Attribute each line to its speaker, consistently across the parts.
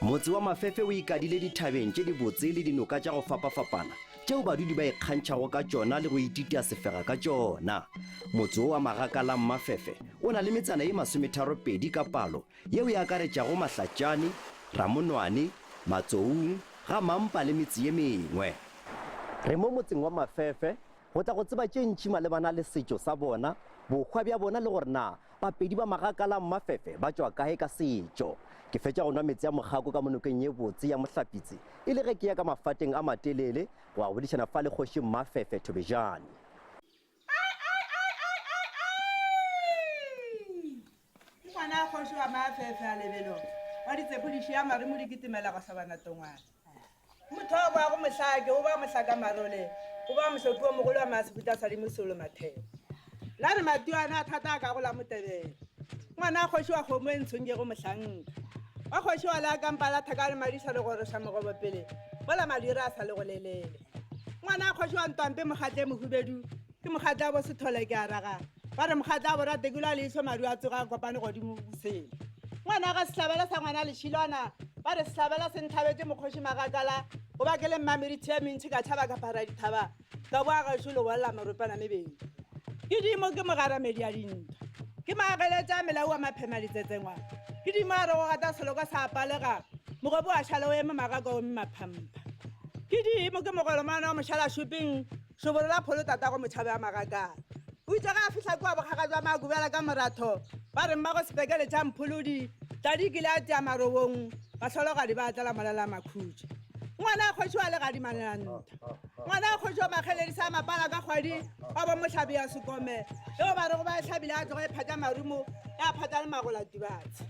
Speaker 1: Motse wa Mafefe o ikadile dithabeng tše dibotse le dinoka tša go fapafapana tšeo badudi ba ikgantšhago ka tšona le go ititia sefega ka tšona. Motse wo wa Magakala Mmafefe o na le metsana ye masometharopedi ka palo yeo e akaretšago Mahlatšane, Ramonwane, Matsoung, Ga Mampa le metse ye mengwe. Re mo motseng wa Mafefe go tla go tseba tše ntši malebana le setšo sa bona, bohwa bja bona le gore na Bapedi ba Magakala Mmafefe ba tšwa kae ka setšo. Ke fetša go nwa meetse a mokgako ka mo nokeng ye botse ya Mohlapitsi e le ge ke ya ka mafateng a matelele go ya go boledišana fa le Kgoši Mmafefe Thobejane.
Speaker 2: Ke ngwana kgoši wa Mafefe a lebelo wa ditsepodiši ya marimo di kitimela go hlabana tongwana. Motho wa boago mohlake o ba mohlaka marole o ba mohloki o mogolo wa maseputla sa dimosolo matheo. La re matuana a thata a ka go la motebele. Ngwana kgoši wa kgomo e ntshong ke go mohlanka. Wa kgoši wa la kampa la thaka le madisa le goroša mogobo pele mola madira a sa le go lelele. Ngwana kgoši wa ntwampe mogatle mohubedu ke mogatla bo sethole ke a raga. Ba re mogatla bo rate ke lwa leihlo maru a tsoga a kopane godimo bosele. Ngwana ga sehlabela sa ngwana lešilwana ba re sehlabela se ntlhabetše mokgoši magakala go ba ke le mmameriti ya mentši ka tšhaba ka phara dithaba ka boa gešo lebolla maropana mebedi. Ke dimo ke mogaramedi ya dintwa ke maageletša melau wa maphema ditsetsengwa ke dimo a re go gata seloko sa palega mogobo wa šala o eme magaka o eme maphampha ke dimo ke mogolomana wa mošala šopeng Šobolo la pholo tatago motšhabe wa magakala. O itše ge a fihla kua bokgaga jwa Makubela ka moratho, ba re mmago sepekele tša mpholodi, tladi e kile ya tia marobong, bahlologadi ba tlala molela makhutše. Ngwana a kgoši wa legadima le la ntwa. Ngwana a kgoši wa makgeledi sa mapala ka kgwadi wa bo mohlabi ya sekome, eo ba rego ba e hlabile a tloga e phatša marumo, ya phatša le magola tubatse.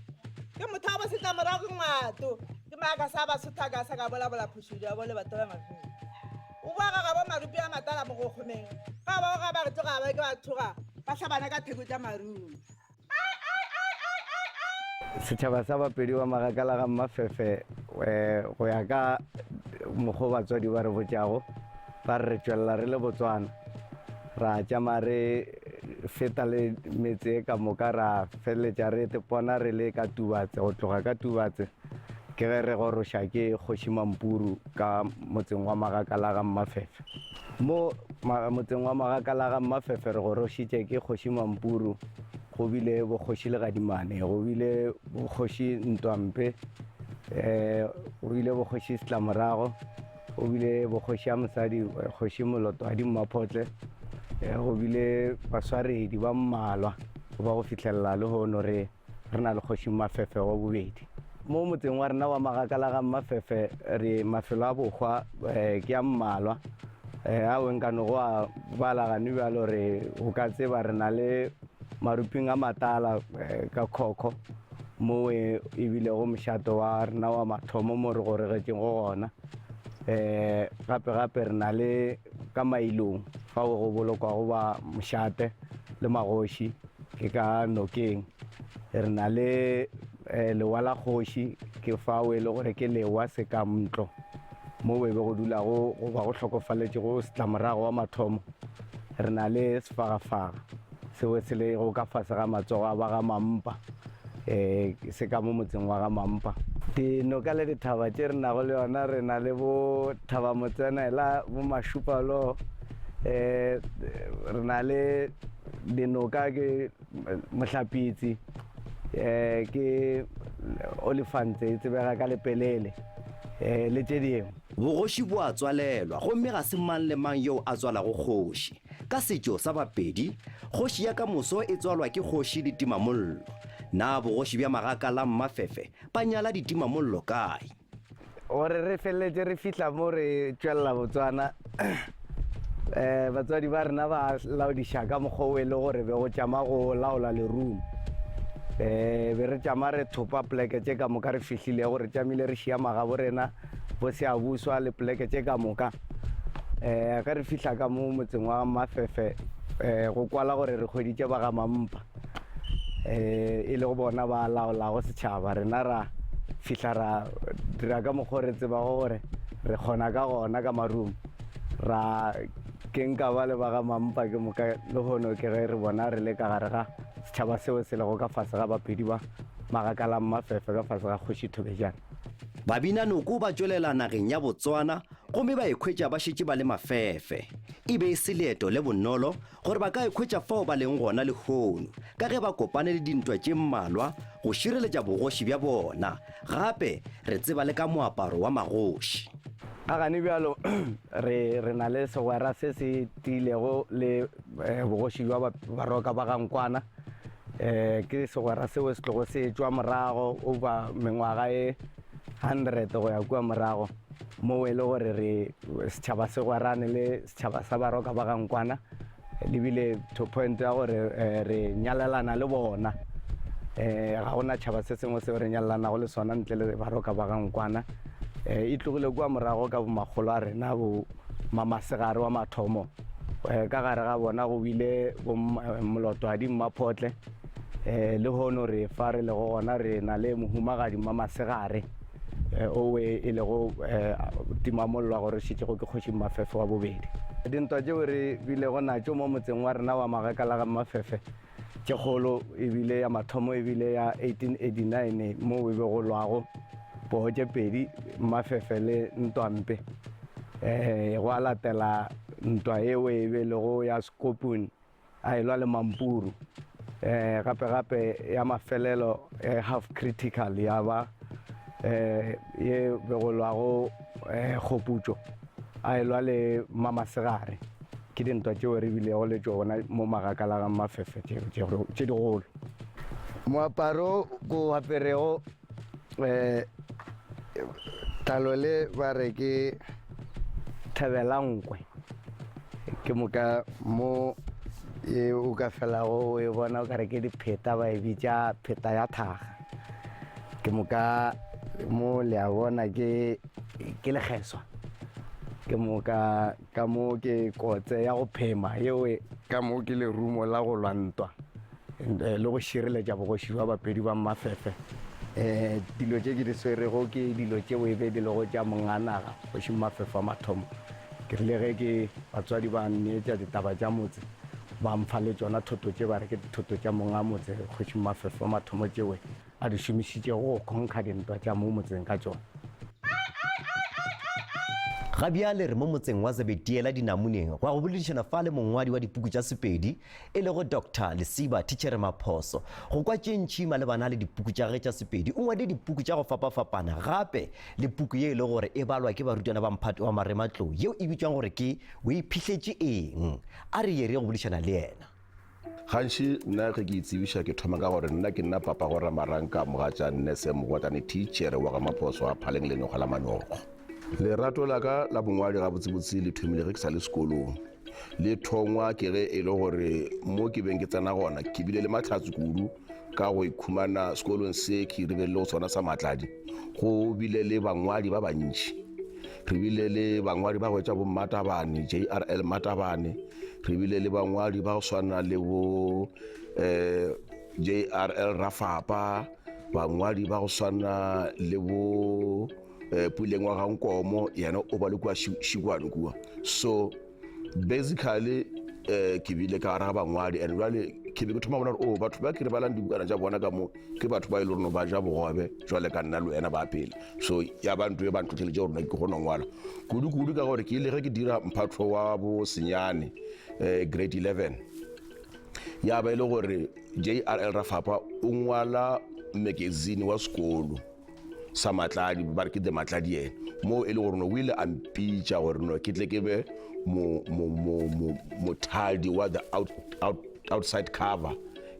Speaker 2: Ke motho wa bo setlamorago ke ngwato, ke maaka sa basotho a ka sa ka bolabola phošodi ya bo le batho ba marumo. O boa ga gabo marupi a matala mogokgomeng, ga ba ga ba re tloga ba ke ba tsoga ba hlabana ka theko tša marumo.
Speaker 3: Setšhaba sa Bapedi ba Magakala ga Mmafefe go ya ka mokgwa o batswadi ba re botšago ba re re tšwelela re le Botswana ra tšama re feta le metse e ka moka ra feleletša re tepona re le ka Tubatse go tloga ka Tubatse Ke ge re goroša ke Kgoši Mampuru ka motseng wa Magakala ga Mmafefe. Mo motseng wa Magakala ga Mmafefe re gorošitše ke Kgoši Mampuru, go bile boKgoši Legadimane, go bile boKgoši Ntwampe, um go bile boKgoši Setlamorago, go bile boKgoši ya mosadi Kgoši Molotwadi Mmaphotle, go bile baswaredi ba mmalwa go ba go fihlelela lehono re Re na le Kgoši Mafefe wa bobedi. Mo motseng wa rena wa Magakala ga Mafefe re mafelo a bohwa ke a mmalwa ao nka no go a bala gane bjalo re o ka tseba re na le Maruping a Matala ka Khokho mo e bilego mošato wa rena wa mathomo mo re goregetšeng go gona. Gape gape re na le ka Mailong fao go bolokwago ba mošate le magoši. Ke ka nokeng. Re na le lewa la kgoši, ke fao e le gore ke lewa sekamntlo mo e be go dulago goba go hlokofaletšego setlamorago wa mathomo. Re na le sefagafaga seo se lego ka fase ga matsogo a ba ga Mampa, se ka mo motseng wa ga Mampa. Dinoka le dithaba tše re nago le yona, re na le bo Thaba Motsenela, bo Mašupalo, re na le Dinoka ke Mohlapitsi, um ke Olifants e tsebega ka lepelele um le tše dingwe.
Speaker 1: Bogoši bo a tswalelwa gomme ga se mang le mang yoo a tswalago kgoši. Ka setšo sa Bapedi, kgoši ya ka moso e tswalwa ke kgoši le timamollo. Na bogoši bja Magakala Mmafefe ba nyala ditimamollo kae?
Speaker 3: Gore re feleletše re fihla mo re tšwelela Botswana, um batswadi ba rena ba laodiša ka mokgwa o e le gore be go tšama go laola lerumo. Um be re tšama re thopa poleke tše ka moka re fihlilego, re tšamile re šia magabo rena bo Seabuswa le poleke tše ka moka. Um ge re fihla ka mo motseng wa Mafefe um go kwala gore re hweditše ba ga Mampa. E lego bona ba laolago setšhaba. Rena ra fihla ra dira ka mokgwa o re tsebago gore re kgona ka gona ka marumo. Ra ke nka ba le ba ga Mampa ke moka lehono ke ge re bona re le ka gare ga setšhaba seo se lego ka fase ga Bapedi ba Magakala Mmafefe ka fase ga Kgoši Thobejane.
Speaker 1: Babinanoko ba tšwelela nageng ya Botswana gomme ba ikhwetša ba šetše ba le mafefe. E be e se leeto le bonolo gore ba ka ikhwetša fao ba leng gona lehono ka ge ba kopane le dintwa tše mmalwa go šireletša bogoši bja bona. Gape re tseba le ka moaparo wa magoši.
Speaker 3: Ga gane bjalo re re na le segwera se se tiilego le bogoši bja Baroka ba ga Nkwana. Ke segwera seo se tlogo se tšwa morago over mengwaga e 100 go ya kua morago, moo e le gore re setšhaba se gwerane le setšhaba sa Baroka ba ga Nkwana, le bile to point ya gore re nyalelana le bona. Ga gona tšhaba se sengwe seo re nyalelanago le sona ntle le Baroka ba ga Nkwana. E tlogile kua morago ka bomakgolo a rena bo Mamasegare wa mathomo. Ka gare ga bona go bile bo Molotwadi Mmaphotle. Lehono re fa re lego gona re na le Mohumagadi Mmamasegare owe e lego timamollo wa gore šetšego ke Kgoši Mmafefe wa bobedi. Dintwa tšeo re bilego natšo mo motseng wa rena wa Magakala ga Mmafefe tše kgolo e bile ya mathomo e bile ya 1889 moo e bego lwago poo tše pedi, Mmafefe le Ntwampe. Gwa latela ntwa yeo e be lego ya Skopun a elwa le Mampuru. Gape gape ya mafelelo half critical ya ba ye bego lwago Kgoputšo a elwa le Mmamasegare. Ke dintwa tšeo re bilego le tšona mo Magakala ga Mafefe tše digolo. Moaparo ko o aperego um tlalo le ba re ke thebelankwe. Ke moka mo e o ka felago o e bona o ka re ke dipheta, ba e bitša pheta ya thaga. Ke moka mo le a bona ke ke lekgeswa. Ke moka Ka mo ke kotse ya go phema yeo ka mo ke lerumo la go lwa ntwa le go šireletša bogoši bja Bapedi ba Mmafefe. Dilo tše ke di swerego ke dilo tšeo e be di lego tša monganaga Kgoši Mmafefe wa mathomo. Ke rile ge ke batswadi ba nneetša ditaba tša motse ba mpha le tšona thoto tše ba re ke dithoto tša monga motse Kgoši Mmafefe wa mathomo tšeo a di šomišitšego go khonkha dintwa tša mo motseng ka tšona.
Speaker 1: Ga bjale re mo motseng wa Zebediela Dinamuneng go ya go boledišana fa le mongwadi wa dipuku tša Sepedi e lego Doctor Lesiba Thitšhere Maphoso go kwa tše ntši malebana le dipuku tša gagwe tša Sepedi. O ngwadile dipuku tša go fapafapana gape le puku ye e le gore e balwa ke barutwana ba mphato wa marematlou yeo e bitšwang gore ke O Iphihletše Eng? A re ye re ye go boledišana le yena.
Speaker 4: Gantši nna ge ke itsebiša ke thoma ka gore nna ke nna papago Ramaranka mogatša Nnese Mogwatane thitšhere wa ga Maphoso a Phaleng Lenoga la Manyokgo. Lerato la ka la bongwadi gabotsebotse le thomile ge ke sa le sekolong. Le thongwa ke ge e le gore mo ke beng ke tsena gona ke bile le mahlatse kudu ka go ikhumana sekolong se ke rebelele go sona sa Matladi. Go bile le bangwadi ba bantši. Re bile le bangwadi ba go etša bo Mmatabane, JRL Matabane, Re bile le bangwadi ba go swana le bo um JRL Rafapa, bangwadi ba go swana le bo um Puleng wa ga Nkomo, yena o ba le kua Šikwane kua. So basically um ke bile ka gare ga bangwadi and jwale ke be ke thoma bona gore o oh, batho ba ke re balang dibukana tša bona ka mo ke batho ba e le gore ba ja bogobe jwale ka nna le wena ba pele. So ya ba ntho e ba ntlhotlheletše gore ke kgone go ngwala kudu-kudu ka gore ke ile ge ke dira mphatho wa bo senyane um grade 11 ya ba e le gore JRL Rafapa o ngwala magazine wa sekolo sa Matladi ba re ke the Matladi yena moo e le gore no o ile a mpitša gore no ke tle ke be mothadi wa the out, out, outside cover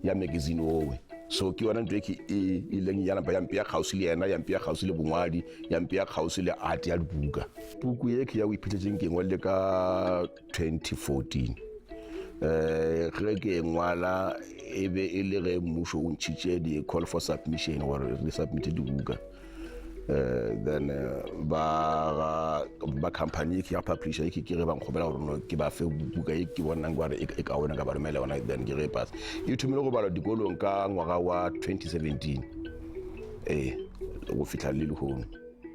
Speaker 4: ya magazine owe. So ke yona ntho e ke e ileng ya napa ya mpea kgauswi le yena, ya mpea kgauswi le bongwadi, ya mpea kgauswi le art ya dibuka. Puku ye ke ya o iphitlhetšeng ke ngwadile ka 2014. Eh ge ke e ngwala e be e le ge mmušo o ntšhitše di-call for submission gore re submite dibuka. Eh, then eh, ba ba company ke ya publisher ke ke ge ba nkgopela gore no ke ba fe buka e ke bonang gore e, e kaone ka ba romela yona then ke ge e pass e thomile go balwa dikolong ka ngwaga wa 2017 ee go fihla le lehono.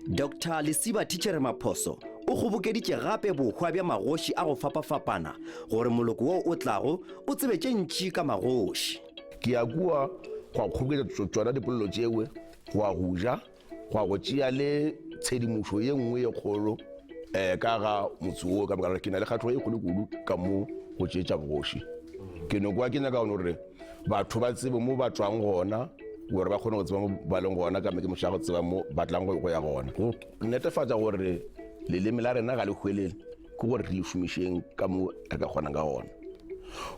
Speaker 1: Doctor Lesiba Thitšhere Maphoso o kgobokeditše gape bohwa bja magoši a go fapafapana gore moloko wo o tlago o tsebe tše ntši ka magoši.
Speaker 4: Ke ya kua gwa kgoboketša tšona dipolelo tšewe, gwa go ja, gwa go tšea le tshedimošo ye nngwe ye kgolo um ka ga motse wo ka baka ke na le kgatlhego ye kgolo kudu ka mo go tše tša bogoši. Ke no kwa ke nyaka gore batho ba tsebe mo ba tšwang gona gore ba kgone go tseba mo ba leng gona ka ke moša go tseba mo ba tlang go ya gona. Go netefatša gore leleme la rena ga le hwelele ke gore re le šomišeng ka mo re ka kgonang ka gona.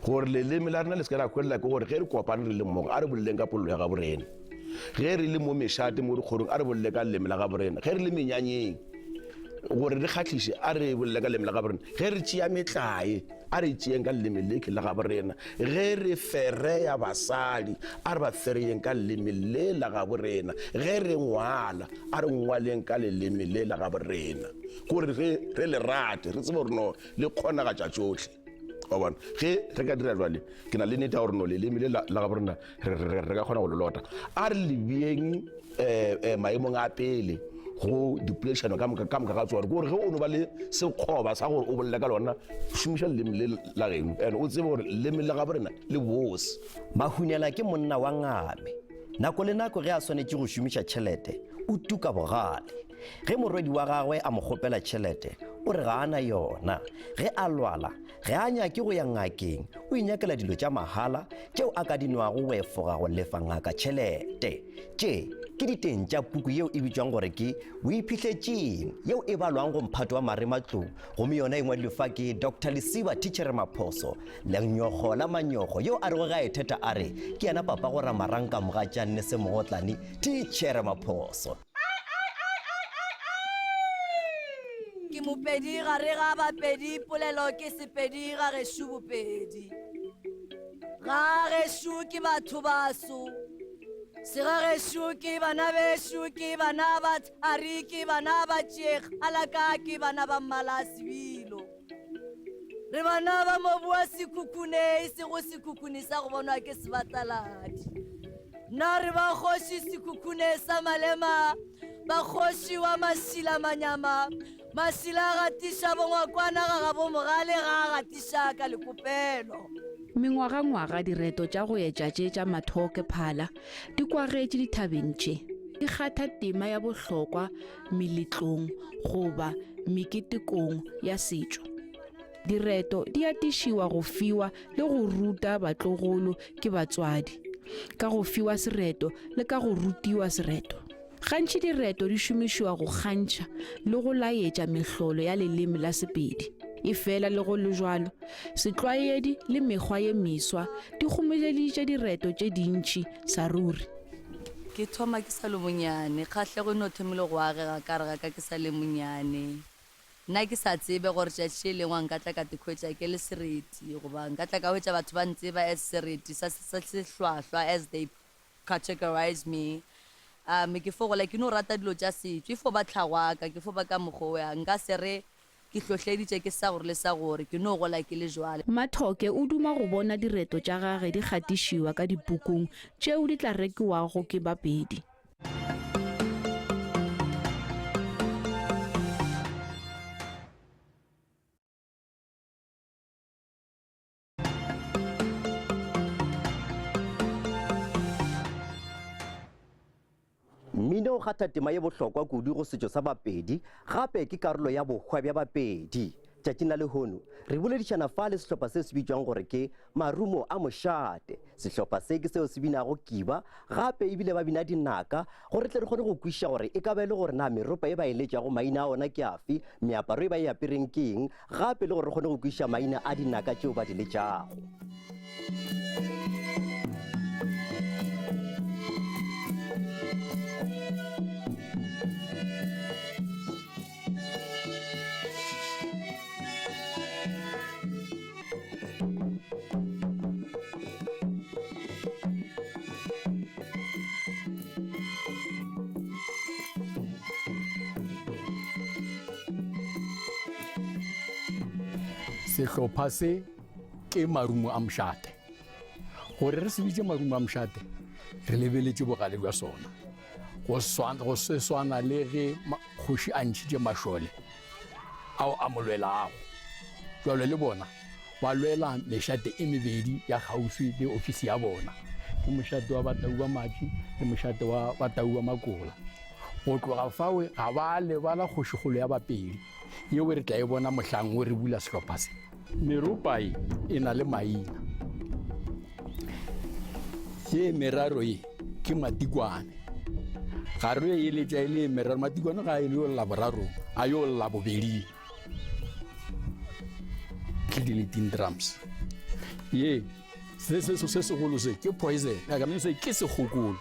Speaker 4: Gore leleme la rena le se ke la hwelela ke gore ge re kopane re le mmogo a re boleleng ka polelo ya gabo rena. Ge re le mo mešate mo dikgorong a re bolele ka leleme la gabo rena. Ge re le menyanyeng gore re kgahliše a re bolele ka leleme la gabo rena. Ge re tšea metlae a re tšeeng ka leleme leke la gabo rena. Ge re fereya basadi a re ba fereyeng ka leleme le la gabo rena. Ge re ngwala a re ngwaleng ka leleme le la gabo rena. Gore re re le rate re tsebe gore no le kgonagatša tšohle. Wa bona, ge re ka dira jwale, ke na le nnete ya gore no leleme le la gabo rena re ka kgona go le lota. A re le beeng um maemong a pele go dipoledišano ka moka ka moka ga tsona. Ke gore ge o no ba le sekgoba sa gore o bolele ka lona, šomiša leleme le la geno and o tsebe gore leleme la gabo rena le bose.
Speaker 1: Mahunela ke monna wa ngame. Nako le nako ge a swanetše go šomiša tšhelete, o tuka bogale. Ge morwedi wa gagwe a mo kgopela tšhelete, o re ga a na yona. Ge a lwala, ge a nyake go ya ngakeng, o inyakela dilo tša mahala tšeo a ka di nwago go efoga go lefa ngaka tšhelete. Tše ke diteng tša puku yeo e bitšwang gore ke O Iphihletšeng, yeo e balwang go mphato wa marematlou, gomme yona e ngwadilwe fa ke Doctor Lesiba Thitšhere Maphoso, Lenyogo la Manyogo, yo a rego ge a itheta a re ke yena papa go Ramaranka Mogatšanne Semogotlane, Thitšhere Maphoso.
Speaker 5: Ke mopedi gare ga bapedi, polelo ke sepedi ga gešo bopedi. Ga gešo ke batho baso, segagešo ke bana bešo, ke bana ba thari, ke bana ba tšeekgalaka, ke bana ba mmala sebilo. Re bana ba mobu wa sekhukhune, e sego sekhukhune sa go bonwa ke sebataladi. Na re ba kgoši Sekhukhune sa Malema, ba kgoši wa Mašila Manyama, Mašila a gatiša bongwakwana ga gabo Mogale ga a gatiša ka lekopelo.
Speaker 6: Mengwagangwaga direto tša go etša tše tša Mathoke Phala di kwagetše dithabeng tše. Di kgatha tema ya bohlokwa meletlong goba meketekong ya setšo. Direto di atišiwa go fiwa le go ruta batlogolo ke batswadi, ka go fiwa sereto le ka go rutiwa sereto. Gantši direto di šomišiwa go kgantšha le go laetša mehlolo ya leleme la Sepedi. Efela le go le bjalo, setlwaedi le mekgwa ye meswa di kgomeleditše direto tše dintši sa ruri.
Speaker 5: Ke thoma ke sa le monyane. Kgahlego e no thomile go agega ka gare ga ka ke sa le monyane. Nna ke sa tsebe gore tšatši le lengwe nka tla ka te hwetša ke le sereti goba nka tla ka hwetša batho ba ntseba as sereti sa sa sehlwahlwa as they categorize me. Um ke fo gola ke no rata dilo tša setšo, e fo ba tlhago ya ka, ke fo ba ka mokgwa o ya. Nka se re ke hlohleditše ke sa gore le sa gore, ke no gola ke le jwale.
Speaker 6: Mathoke o duma go bona direto tša gage di gatišiwa ka dipukung tšeo di tla rekiwago ke Bapedi.
Speaker 1: Mmino o kgatha tema ye bohlokwa kudu go setšo sa Bapedi, gape ke karolo ya bohwa bja Bapedi. Tšatšing la lehono re boledišana fa le sehlopha se se bitšwang gore ke Marumo a Mošate. Sehlopha se ke seo se binago kiba gape ebile ba bina dinaka gore re tle re kgone go kwešiša gore e ka ba e le gore na meropa e ba e letšago maina a ona ke afe, meaparo e ba e apereng ke eng, gape le gore re kgone go kwešiša maina a dinaka tšeo ba di letšago.
Speaker 7: Sehlopha se ke marumo a mošate. Gore re se bitše marumo a mošate, re lebeletše bogale bja sona. Go se swana le ge kgoši a ntšhitše mašole ao a mo lwelago. Jwalo le bona ba lwela mešate e mebedi ya kgauswi le ofisi ya bona, ke mošate wa Batau ba Matši le mošate wa Batau ba Makola. Go tloga fao ga ba lebala kgošikgolo ya Bapedi yeo re tla e bona mohlang wo re bula sehlopha se. Meropa ye e na le maina. Ye meraro ye ke matikwane. Ga re e eletša e le meraro, matikwane ga a yo lla borarong, a yo lla bobeding. Ke di drums. Ye se se se segolo se ke poison, ka mean se ke segokolo.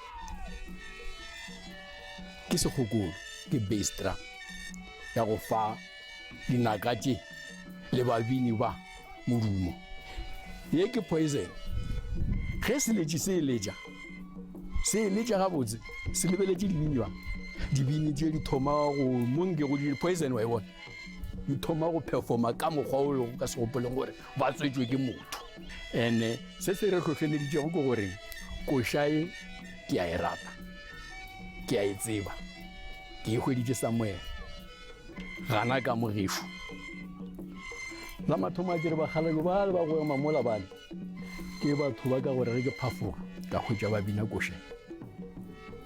Speaker 7: Ke segokolo, ke bass drum ya go fa dinaka tše le babini ba modumo. Ye ke poison. Ge seletši se e letša, se e letša gabotse, se lebeletše dibini ba. Dibini tše di thoma go mo nkego di poison wa e bona. Di thoma go performa ka mokgwa o lego ka se gopoleng gore ba tswetšwe ke motho. Ene se se re hlohleleditšego ke gore koša e ke a e rata, ke a e tseba, ke e hweditše somewhere. Gana ka mo gešo. La mathomo a ke re bakgalabje bale ba go ema mola bale ke batho ba ka gore ge ke phafoga ka hwetša ba bina koša.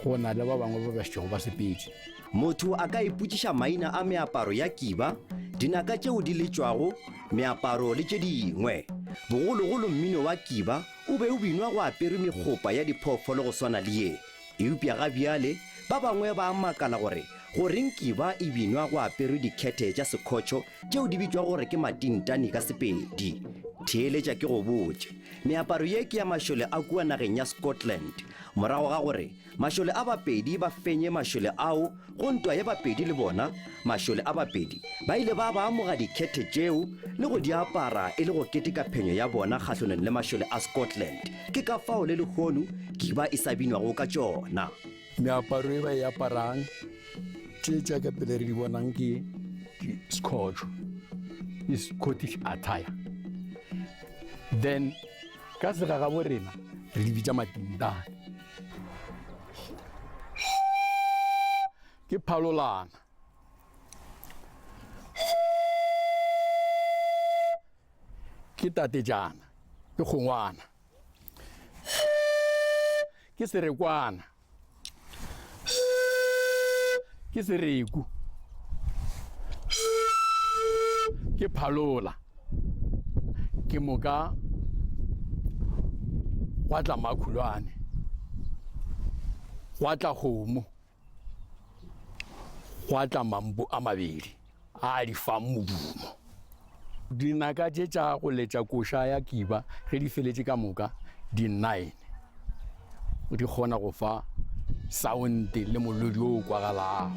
Speaker 7: Go na le ba bangwe ba ba šetšego ba sepetše.
Speaker 1: Motho a ka ipotšiša maina a meaparo ya kiba, dinaka tšeo di letšwago, meaparo le tše dingwe. Bogologolo mmino wa kiba o be o binwa go aperwe mekgopa ya diphoofolo go swana le ye. Eupša ga bjale ba bangwe ba a makala gore goreng kiba e binwa go aperwe dikhethe tša sekhotšho tšeo di bitšwago gore ke matintani ka Sepedi. Theeletša ke go botše, meaparo ye ke ya mašole a kua nageng ya Scotland. Morago ga gore mašole a Bapedi ba fenye mašole ao go ntwa ya Bapedi le bona, mašole a Bapedi ba ile ba ba amoga dikhethe tšeo le go di apara e le go keteka phenyo ya bona kgahlanong le mašole a Scotland. Ke ka fao le lehono kiba e sa binwago ka tšona.
Speaker 7: Meaparo e ba e aparang, tše tša ka pele re di bonang ke di-scotch, ke Scottish attire. Then ka segagabo rena re di bitša matintane. Ke phalolana. Ke tatejana, ke kgongwana. Ke serekwana. Ke sereku. Ke phalola. Ke moka gwa tla makhulwane. Gwa tla kgomo. Gwa tla mampu a mabedi a a di fang modumo. Dinaka tše tša go letša koša ya kiba ge di feletše ka moka di nine di kgona go fa saonte le molodi o kwagalago.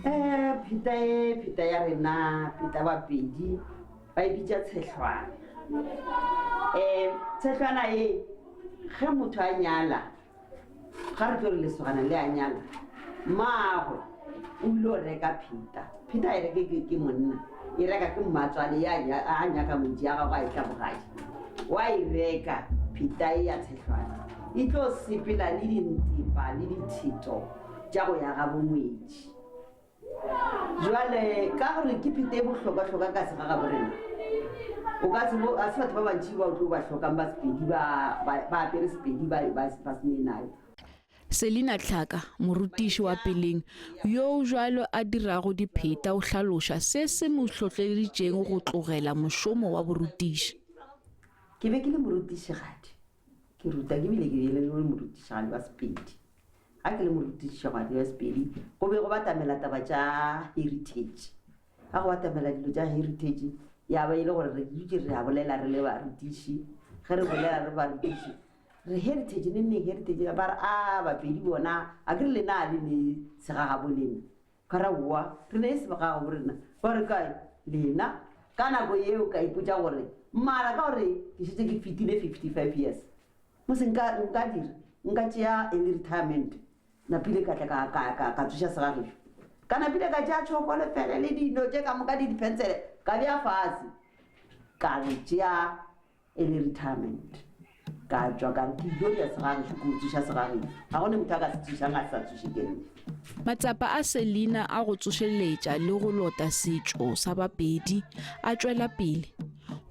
Speaker 8: Eh, pheta e pheta ya rena pheta bapedi ba e bitša tshehlwana um tshehlwana e ge motho a nyala Ga re tlo re lesogana le a nyala, mmagwe o ile o reka pheta. Pheta e reke ke, ke monna, e reka ke mmatswale ya a nyaka ngwetši ya gagwe a etla bogadi. Wa e reka pheta e ya tshehlwana. E tlo sepela le dintepa le ditheto tša go ya ga bongwetši. Jwale ka gore ke phete e bohlokwa-hlokwa ka segagabo rena, o ka se bo, ga se batho ba bantši ba o tlo ba hlokang ba Sepedi ba, ba, ba apere Sepedi ba, ba, ba se ne nayo.
Speaker 6: Selina Tlhaka, morutiši wa peleng yoo bjalo a dirago dipheta o hlaloša se se mo hlohleleditšego go tlogela mošomo wa borutiši.
Speaker 8: Ke be ke le morutišigadi, ke ruta ke bile ke be le morutišigadi wa Sepedi. Ga ke le morutišigadi wa Sepedi, go be go batamela taba tša heritage. Ga go batamela dilo tša heritage, ya ba e le gore re dutše re a bolela re le barutiši. Ge re bolela re barutiši, re heritage ne neng heritage, ba re a Bapedi bona, a ke re lena a le ne segagabo lena. Ka ra oa, re ne segagabo rena. Ba re kae? Lena. Ka nako yeo ka ipotša gore mara ka gore ke šetše ke fetile 55 years, Mose nka, nka dira, nka tšea early retirement. Napile ka tla ka, ka, ka, ka tsoša segagešo. Ka napile ka tšea tšhoko le pene le dino tše ka moka le diphensele, ka bea fase. Ka re tšea early retirement. Ka tšwa ka re ke ilo ya segagešo, ke o tsoša segagešo. Ga go ne motho a ka se tsošang a se sa tsoše ke nna.
Speaker 6: Matsapa a Selina a go tsošeletša le go lota setšo sa Bapedi a tšwela pele.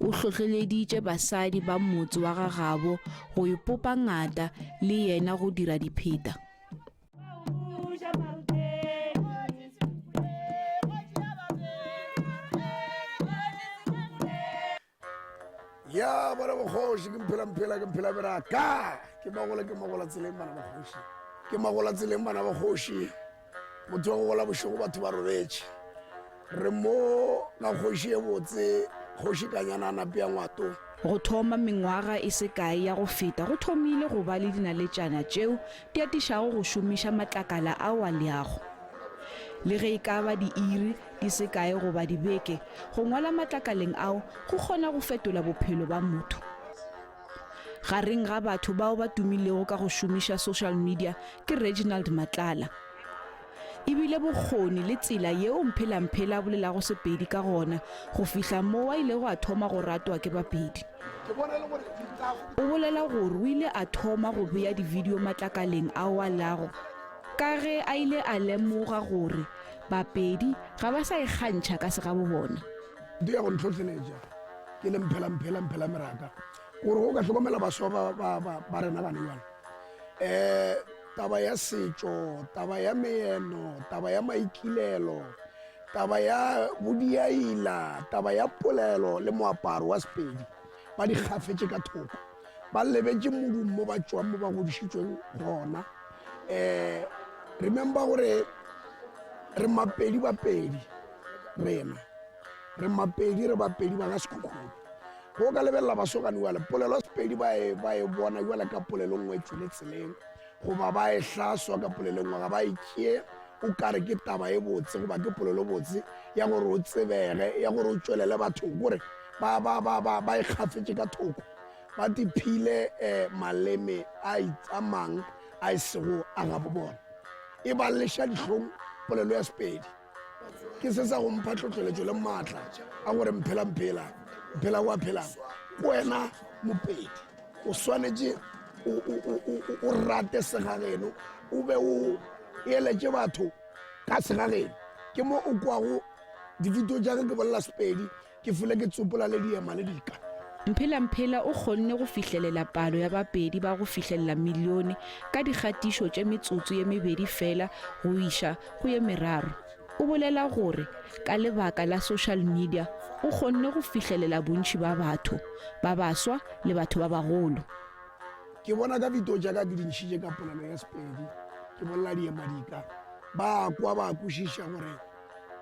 Speaker 6: O hlohleleditše basadi ba motse wa gagabo go ipopa ngata le yena go dira dipheta.
Speaker 9: Ya bana bokgoši ke mphela mphela ke mphela beraka ke magola ke magola tseleng bana bakgoši ke magola tseleng bana bakgoši motho wa go gola bošego batho ba robetše re mo ga kgoši e botse kgoši kanyana a napea ngwato
Speaker 6: Go thoma mengwaga e se kae ya go feta go thomile go ba le dinaletšana tšeo di atišago go šomiša matlakala ao a leago. Le ge e ka ba diiri di se kae goba dibeke, go ngwala matlakaleng ao go kgona go fetola bophelo ba motho. Gareng ga batho bao ba tumilego ka go šomiša social media ke Reginald Matlala. E bile bokgoni le tsela yeo Mphelamphela a bolelago Sepedi ka gona go fihla moo a ilego a thoma go ratwa ke Bapedi. O bolela gore o ile a thoma go bea dividio matlakaleng ao a lago ka ge a ile a lemoga gore Bapedi ga ba sa ikgantšha ka segabobona.
Speaker 9: Ntho ya go ntlhohleletša ke le Mphelamphela Mphelameraka gore go ka hlokomela baswa ba rena gane jwale um taba ya setšo, taba ya meeno, taba ya maikilelo, taba ya bodiaila, taba ya polelo le moaparo wa Sepedi ba di gafetše ka thoko. Ba lebetše modung mo ba tšwang, mo ba godišitšweng gona. Um remember gore re Mapedi Bapedi rena, re Mapedi re Bapedi ba ga Sekhukhune. Ge o ka lebelela basogane bjale, polelo ya Sepedi ba e, ba e bona bjale ka polelo nngwe e tšwele tseleng, goba ba e hlaswa ka polelo nngwe, ga ba e tšee o ka re ke taba e botse goba ke polelo botse ya gore o tsebege, ya gore o tšwelele bathong, kore ba, ba, ba, ba, ba e kgafetše ka thoko, ba tiphile eh, maleme a, a mang a e sego a gabo bona. E ba leša dihlong polelo ya Sepedi. Ke se sa go mpha tlhohleletšo le maatla a gore mphela mphela mphela wa phelang. Ke wena Mopedi, o swanetše o rate segageno, o be o eletše batho ka segageno. Ke mo o kwago divideo tša ge ke bolela Sepedi Ke fele ke tsopola le diema le dika.
Speaker 6: Mphela Mphela o kgonne go fihlelela palo ya Bapedi ba go fihlelela milione ka dikgatišo tše metsotso ye mebedi fela go iša go ye meraro. O bolela gore ka lebaka la social media o kgonne go fihlelela bontši ba batho, ba baswa le batho ba bagolo.
Speaker 9: Ke bona ka video tša ka ke di ntšhitše ka polelo ya Sepedi, ke bolela diema dika, ba kwa ba kwešiša gore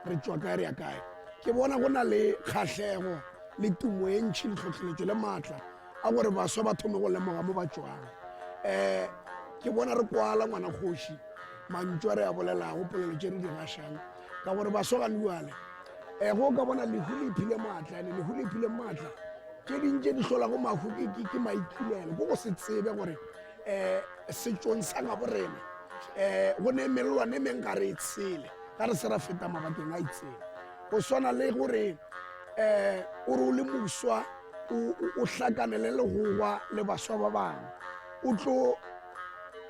Speaker 9: re tšwa kae re ya kae. Ke bona go na le kgahlego le tumo e ntši le tlhohleletšo le maatla a gore baswa ba thome go lemoga mo ba tšwang. Um ke bona re kwala ngwana kgoši mantšu a re a bolelago, polelo tše re di gašang, ka gore baswa ga bjale um go ka bona lehu le iphile maatla, ene lehu le iphile maatla tše ding tše di hlolago mahu ke maikilelo, ke go se tsebe gore um setšong sa gabo rena um go ne mellwane e meng ga re e tshele ga re se ra feta mabakeng a itseng. Go swana le gore um o re o le moswa o hlakanele legogwa le baswa ba bangwe, o tlo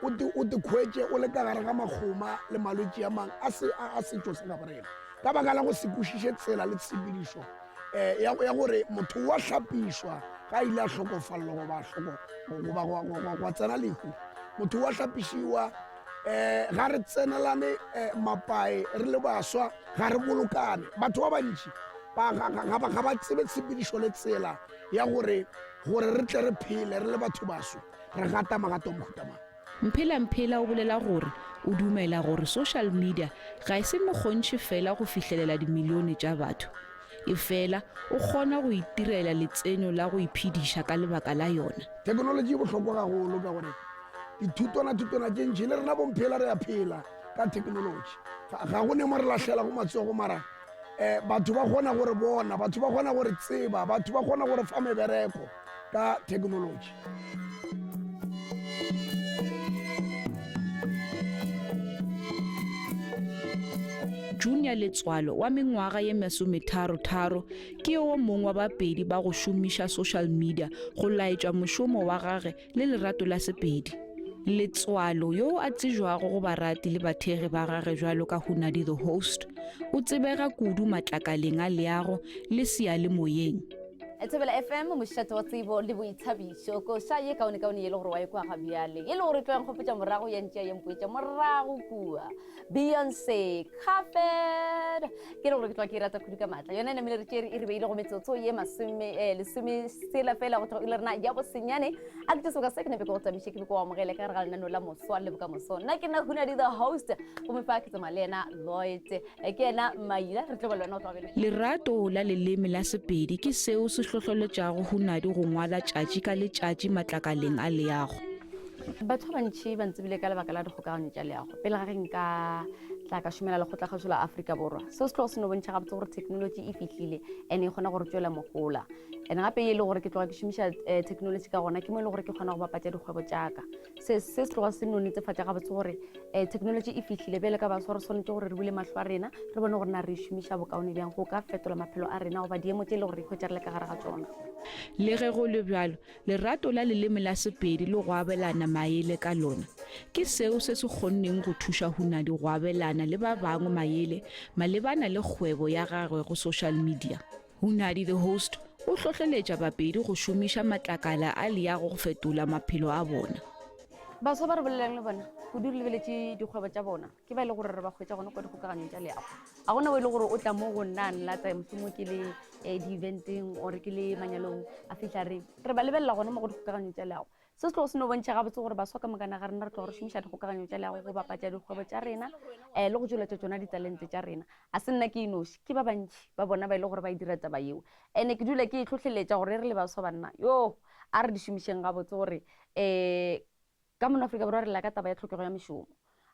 Speaker 9: o te khwetše o le ka gare ga makgoma le malwetši a mang a setšo sa gabo rena ka baka la go se kwešiše tsela le tshepedišo eh, ya gore motho wa hlapišwa ga a ile a hlokofalelwa goba goba gwa tsena lehu, motho wa hlapišiwa. Um ga re tsenelane um mapae re le baswa, ga re bolokane. Batho ba bantši ga ba tsebe tshepedišo le tsela ya gore gore re tle re phele re le batho baso, re gata magato a mohuta mang.
Speaker 6: Mphela Mphela o bolela gore o dumela gore social media ga e se mokgontšhi fela go fihlelela dimilione tša batho, efela o kgona go itirela letsenyo la go iphediša ka lebaka la yona.
Speaker 9: Thekenolotši e bohlokwa gagolo ka gore dithutwana-thutwana tše ntši le rena bomphela re a phela ka thekenolotši. Ga go ne mo re lahlelago matsogo mara um batho ba kgona go re bona, batho ba kgona go re tseba, batho ba kgona go re fa mebereko ka thekenolotši.
Speaker 6: Junior Letswalo wa mengwaga ye masometharo-tharo ke yo mongwe wa Bapedi ba go šomiša social media go laetša mošomo wa gage le lerato la Sepedi. Letswalo, yo a tsejwago go barati le bathekgi ba gage bjalo ka Hunadi the Host, o tsebega kudu matlakaleng a leago le seyalemoyeng.
Speaker 10: Thobela FM, mošate wa tsebo le boithabišo. Koša ye kaonekaone ye le gore wa e kwa ga bjale, e le gore e tlo ya nkgopotša morago ya ntšea ya mpoetša morago kua. Beyonce, Carpet. Ke le gore ke tloga ke e rata kudu ka maatla. Yona e namile re tšere e re beile go metsotso ye masome eh, lesome sela fela go tloga ile rena ya bosenyane. A ke tše sebaka se ke nape ke go tamiše ke be ke o amogele ka gare ga lenaneo la moswa le bokamoso. Nna ke nna Hunadi the host gomme fa ke tsamaya le yena Lloyd. Eh, Ke yena Maila re tlo ba le wena go tloga bjale.
Speaker 6: Lerato la leleme la Sepedi ke seo se hlohleletšago Hunadi go ngwala tšatši ka letšatši matlakaleng a leago.
Speaker 10: Batho ba bantši ba ntsebile ka lebaka la dikgokaganyo tša leago pele ga ge nka tla ka šomela lekgotlakgašo la Afrika Borwa. Seo se tlogo se no bontšha gabotse gore technology e fihlile and e kgona go re tšwela mohola. And gape e le gore ke tloga ke šomiša eh, technology ka gona ke mo e le gore ke kgona go bapatša dikgwebo tša ka. Se se se tloga se no netefatša gabotse gore eh, technology e fihlile bjale ka baswa re swanetše gore re bule mahlo a rena re bone gore na re e šomiša bokaone bjang go ka fetola maphelo a rena goba diemo tše e le gore re ikhwetša re le ka gare ga tšona.
Speaker 6: Le ge go le bjalo, Lerato la leleme la Sepedi le go abelana maele ka lona ke seo se se kgonneng go thuša Hunadi go abelana le ba bangwe maele malebana le kgwebo ya gagwe go social media. Hunadi the host o hlohleletša Bapedi go šomiša matlakala a leago go fetola maphelo a bona.
Speaker 10: Baswa ba re bolelang le bona kudu re lebeletše dikgwebo tša bona ke ba e le gore re ba hwetša gona kwa dikgokaganyong tša leago. Ga gona o e le gore o tla mo go nna a nlata mohlomongwe ke le um di-eventeng or ke le manyalong a fihla re re ba lebelela gona mo go dikgokaganyo tša leago. Se se tlogo se no bontšha gabotse gore baswa ka mokana ga rena re tloga re šomiša dikgokaganyo tša leago go bapatša dikgwebo tša rena um le go tšweletša tšona ditalente tša rena. A se nna ke inoši, ke ba bantši ba bona ba e le gore ba e dira taba yeo. And-e ke dula ke e hlohleletša gore re le baswa banna yo a re di šomišeng gabotse gore um Ka mono Afrika Borwa re lla ka taba ya tlhokego ya mešomo.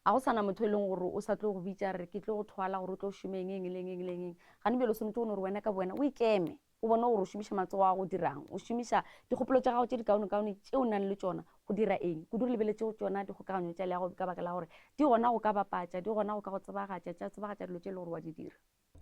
Speaker 10: A go sa na motho e leng gore o sa tlo go bitša a re ke tlo go thwala gore o tlo šome eng eng le eng eng le eng. Gane bjale o swanetše go no gore wena ka bowena o ikeme, o bone gore o šomiša matsogo a gago go dirang, o šomiša dikgopolo tša gago tše dikaonekaone tše o nang le tšona go dira eng. Kudu re lebeletše go tšona dikgokaganyo tša leago ka baka la gore di gona go ka bapatša, di gona go ka go tsebagatša, tša tsebagatša dilo tše e le gore wa di dira.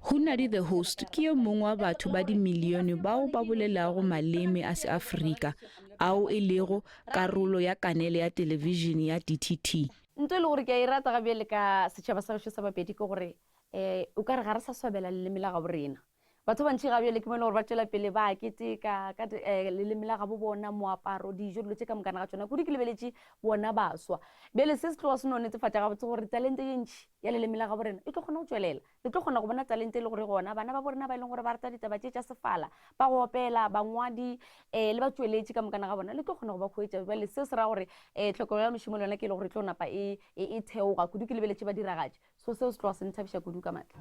Speaker 6: Hunadi the Host ke yo mongwe wa batho ba dimilione bao ba bolelago maleme a Seafrika ao e lego karolo ya kanele ya televišene ya DTT.
Speaker 10: Nto e le gore ke a e rata ga bjale ka setšhaba sa gešo sa Bapedi ke gore um o ka re ga re sa swabela leleme la gabo rena. Batho ba bantši ga bjale ke mo e le gore ba tšwela pele ba keteka ka leleme la gabo bona, moaparo, dijo, dilo tše ka mokana ga tšona. Kudu ke lebeletše bona baswa. Bjale se se tloga se no netefatša gabotse gore talente ye ntši ya leleme la gabo rena e tlo kgona go tšwelela. Le tlo kgona go bona talente e le gore gona bana ba bo rena ba e leng gore ba rata ditaba tše tša sefala, ba go opela, bangwadi um le batšweletši ka mokana ga bona, le tlo kgona go ba hwetša. Bjale seo se ra gore um tlhokego ya mešomo le yona ke e le gore e tlo napa e, e, e theoga kudu. Ke lebeletše badiragatši, so seo se tloga se nthabiša kudu ka matla.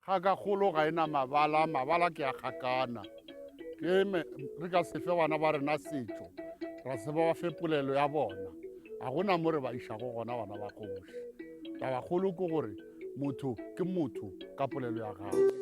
Speaker 11: Kgakakgolo ga e na mabala, mabala ke a kgakana. Ke re ka se fe bana ba rena setšo, ra se ba fe polelo ya bona. Ga gona mo re ba išago gona bana ba kgoši. Tabakgolo ke gore motho ke motho ka polelo ya gagwe.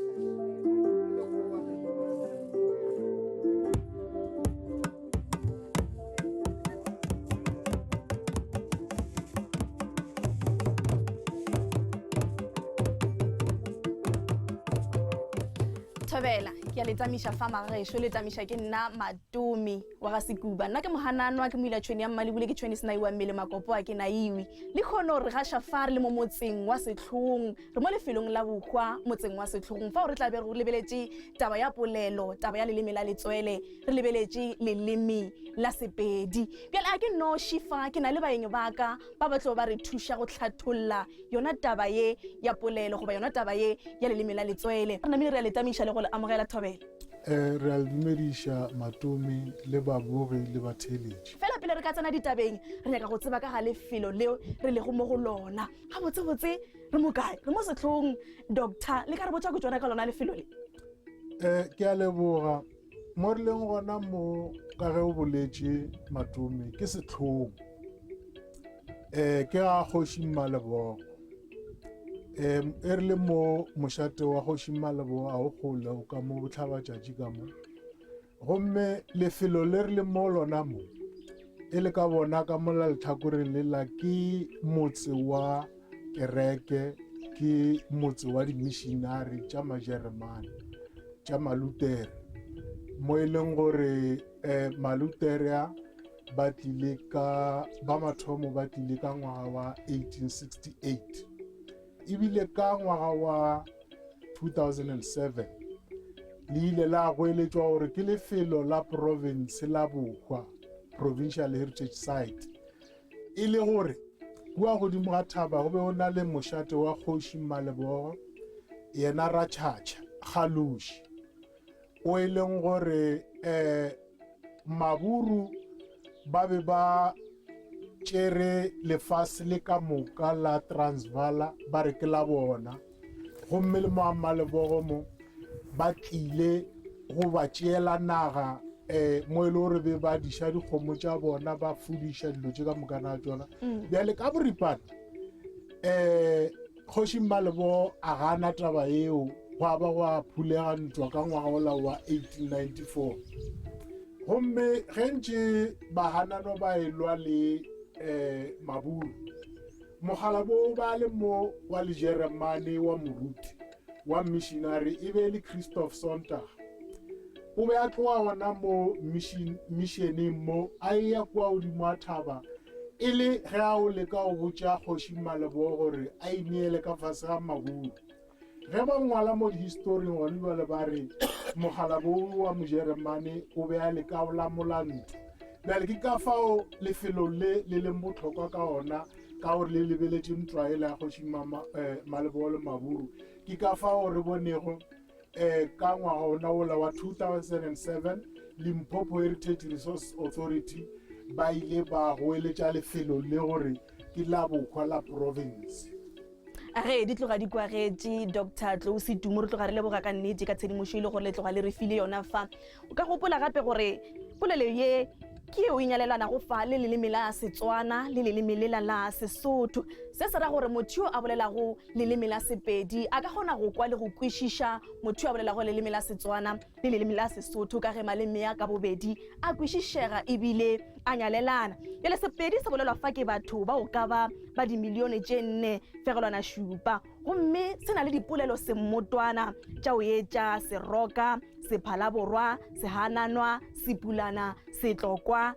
Speaker 12: Thobela, ke a le tamiša fa magagešo, le tamiša ke nna Matome wa ga Sekuba. Nna ke mohananwa, ke moila tšhweni ya mmalebule, ke tšhweni senaiwa mmele makopo a ke naiwi. Lehono re gaša fa re le mo motseng wa Sehlong, re mo lefelong la bohwa motseng wa Sehlong, fao re tla bego re lebeletše taba ya polelo, taba ya leleme la letswele, re lebeletše leleme la Sepedi. Bjale a ke noši fa, ke na le baeng ba ka ba ba tlo ba re thuša go hlatholla yona taba ye ya polelo goba yona taba ye ya leleme la letswele. Re namile re a le tamiša le go le amogela Thobela.
Speaker 13: Eh, re a le dumediša Matome le babogi le batheeletši.
Speaker 12: Fela pele re ka tsena ditabeng, re nyaka go tseba ka ga lefelo leo re lego mo go lona. Gabotsebotse re mo kae? Re mo sehlong. Doctor, le ka re botša kutšwana ka lona lefelo le?
Speaker 13: Eh, ke a leboga. Mo re leng gona mo, ka ge o boletše Matome, ke sehlong. Um ke ga kgoši Mmalebogo. Um e re le mo mošate wa kgoši Mmalebogo a o kgole o ka mo bohlabatšatši ka mo. Gomme lefelo le re leng mo lona mo, e le ka bona ka mola letlhakoreng le la ke motse wa kereke, ke motse wa dimissionary tša Majeremane, tša Malutere, mo e leng gore um Malutere a ba tlile ka ba mathomo ba tlile ka ngwaga wa 1868 ebile ka ngwaga wa 2007 le ile la goeletšwa gore ke lefelo la profense la bohwa, Provincial Heritage Site, e le gore kua godimo ga thaba go be go na le mošate wa kgoši Mmalebogo, yena Ratšhatšha Kgaluši, o e leng gore um Maburu ba be ba tšere lefase le ka moka la Transvala ba re ke la bona, gomme le mo a Mmalebogo mo ba tlile go ba tšeela naga um mo e le gore be ba diša dikgomo tša bona ba fudiša dilo tše ka moka na tšona. Bjale ka boripana um Kgoši Mmalebo a gana taba yeo, gwa ba gwa phulega ntwa ka ngwaga wola wa 1894. Gomme ge ntše bahanano ba elwa le um Maburu, mokgalabo o ba le mo wa Lejeremane wa moruti wa missionary e be e le Christoph Sonntag. O be a tloga gona mo missioneng mo a eya kua godimo a thaba E le ge a o leka go botša Kgoši Mmalebogo gore a ineele ka fase ga Maburu. Ge ba ngwala mo dihistoring gona bjale ba re mokgalabou wa Mojeremane o be a leka go lamola ntwa. Bjale ke ka fao lefelo le le leng bohlokwa ka ona ka gore le lebeletše ntwa yela ya Kgoši Mmalebogo le Maburu. Ke ka fao re bonego um ka ngwaga ona wola wa 2007 Limpopo Heritage Resource Authority ba ile ba goeletša lefelo le gore ke la bohwa la province.
Speaker 12: A ge di tloga di kwagetše Doctor Tlou Setumo, re tloga re leboga ka nnete ka tshedimošo e le gore le tloga le re file yona fa. O ka gopola gape gore polelo ye ke yeo e nyalelanago fa le leleme la Setswana le leleme lela la Sesotho. Se se ra gore motho yo a bolelago leleme la Sepedi a ka kgona go kwa le go kwešiša motho yo a bolelago leleme la Setswana le leleme la Sesotho ka ge maleme a ka bobedi a kwešišega ebile a nyalelana. Bjale Sepedi se bolelwa fa ke batho ba go ka ba ba dimilione tše 4.7 gomme se na le dipolelo semmotwana tša go etša Seroka, Sephalaborwa, Sehananwa, Sepulana, Setlokwa,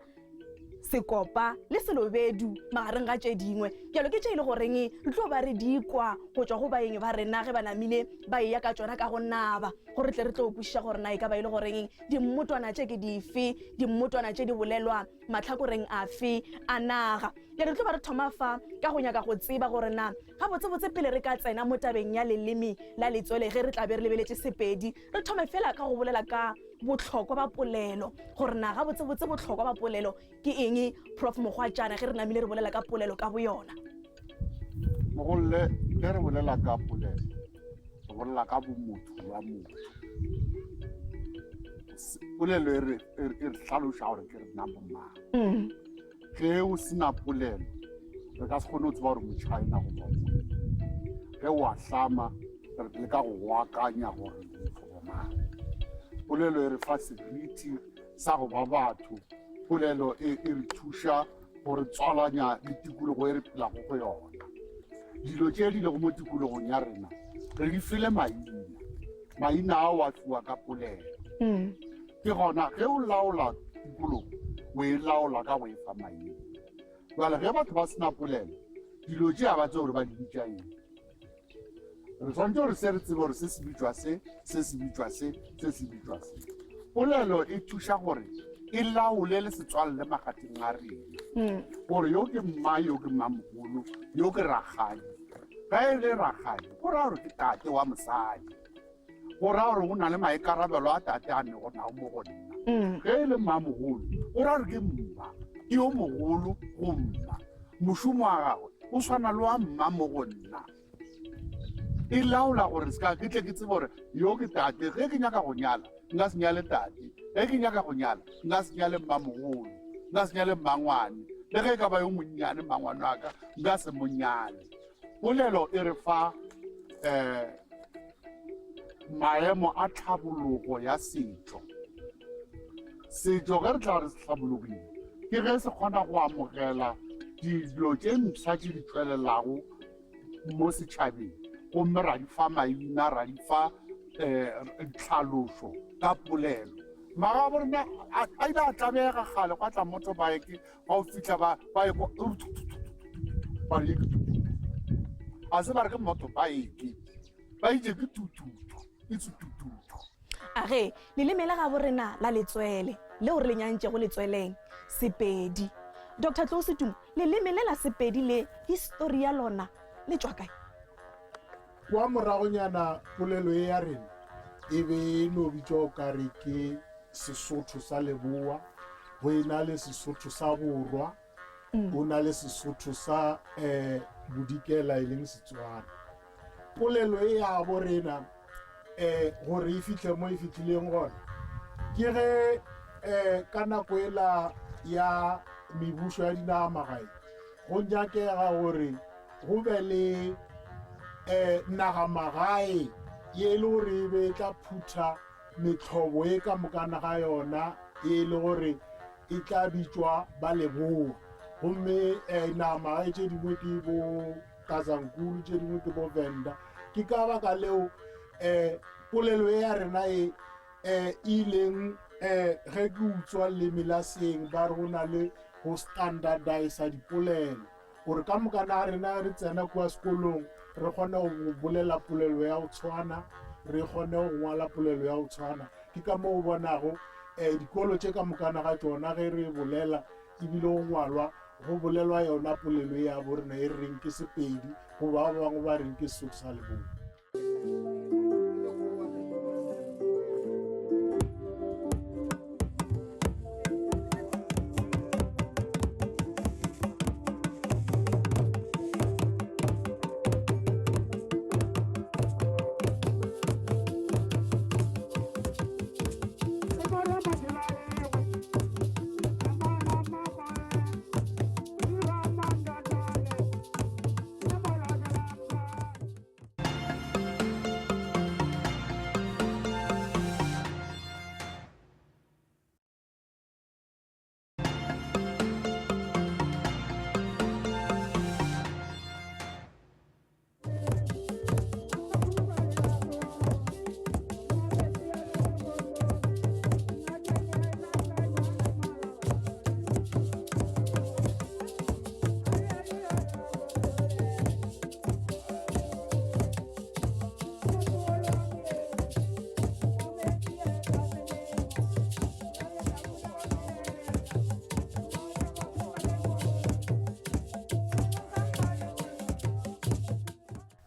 Speaker 12: Sekopa le Selobedu magareng ga tše dingwe. Bjalo ke tše e le goreng re tlo ba re di kwa go tšwa go baeng ba rena ge ba namile ba eya ka tšona ka go naba gore tle re tlo kwešiša gore na e ka ba e le goreng dimmotwana tše ke dife, dimmotwana tše di bolelwa mahlakoreng afe a naga. Bjale re tlo ba re thoma fa ka go nyaka go tseba gore na gabotsebotse pele re ka tsena mo tabeng ya leleme la letswele ge re tla be re lebeletše Sepedi, Re thome fela ka go bolela ka bohlokwa ba polelo, gore na gabotsebotse bohlokwa ba polelo ke eng, Prof Mokgwatšana, ge re namile re bolela ka polelo ka boyona.
Speaker 11: Mogolle, ge re bolela ka polelo, re bolela ka bomotho bja motho. Polelo e re e re hlaloša gore ke rena bomang. Mm. Ge o se na polelo, re ka se kgone go tseba gore Mochina goba Ge o a hlama, re leka go go akanya gore motho go mang. Polelo e re fa seriti sa go ba batho. Polelo e e re thuša go re tswalanya le tikologo e re phelago go yona. Dilo tše di lego mo tikologong ya rena re di file maina. Maina ao a fiwa ka polelo. Mm. Ke gona ge o laola tikologo o e laola ka go e fa maina. Jale ge batho ba sena polelo, dilo tše ga ba tsebe gore ba di bitša eng. Re swanetše gore se re tsebe gore se se bitšwa se, se se bitšwa se, se se bitšwa se. Polelo e thuša gore e laole le setswalle magateng a rena. Mm. Gore yo ke mma, yo ke mmamogolo, yo ke rakgadi. Ge e le rakgadi, go raya gore ke tate wa mosadi. Go raya gore go na le maikarabelo a tate a nego nao mo go nna. Mm. Ge e le mmamogolo, go raya gore ke mma, ke yo mogolo go mma. Mošomo wa gagwe o swana le wa mma mo go nna. E laola gore se ka ke tle ke tsebe gore yo ke tate. Ge ke nyaka go nyala, nka se nyale tate. Ge ke nyaka go nyala, nka se nyale mmamogolo, nka se nyale mmangwane. Le ge e ka ba yo monnyane mmangwanaka, nka se mo nyale. Polelo e re fa um maemo a tlhabologo ya setšo. Setšo ge re tla re se hlabologile, ke ge se kgona go amogela dilo tše mpsha tše di tšwelelago mo setšhabeng gomme ra di fa maina, ra di fa um tlhalošo ka polelo. Magabo rena a ile a tlabega kgale gwa tla motorbike ba o fitlha ba ba ye kwa ba re ke tututu a se ba re ke motorbike ba itse ke tututu it's tututu.
Speaker 12: A ge leleme la gabo rena la letswele leo re le nyantšego letsweleng, Sepedi. Doctor Tlou Setumo, leleme le la Sepedi le histori ya lona le tšwa kae?
Speaker 13: Kwa moragonyana polelo ye ya rena e be e no bitšwa o ka re ke Sesotho sa Leboa, go e na le Sesotho sa Borwa, go na le Sesotho sa um Bodikela e leng Setswana. Polelo e ya bo rena um gore e fihle mo e fihlileng gona ke ge um ka nako ela ya mebušo ya dinagamagae go nyakega gore go be le um nagamagae ye e le gore e be e tla phutha mehlobo e ka mokana ga yona e le gore e tla bitšwa ba leboa. Gomme um nagamagae tše dingwe ke bo Kazankulu, tše dingwe ke bo Venda. Ke ka baka leo um polelo e ya rena e um ileng um ge ke utswa leleme la seeng ba re go na le go standardisa dipolelo. Gore ka moka na rena re tsena kua sekolong re kgone go bolela polelo ya go tshwana, re kgone go ngwala polelo ya go tshwana. Ke ka moo o bonago um dikolo tše ka mokana ga tšona ge re bolela ebile go ngwalwa, go bolelwa yona polelo ya bo rena e re reng ke Sepedi goba ba bangwe ba reng ke Sesotho sa Leboa.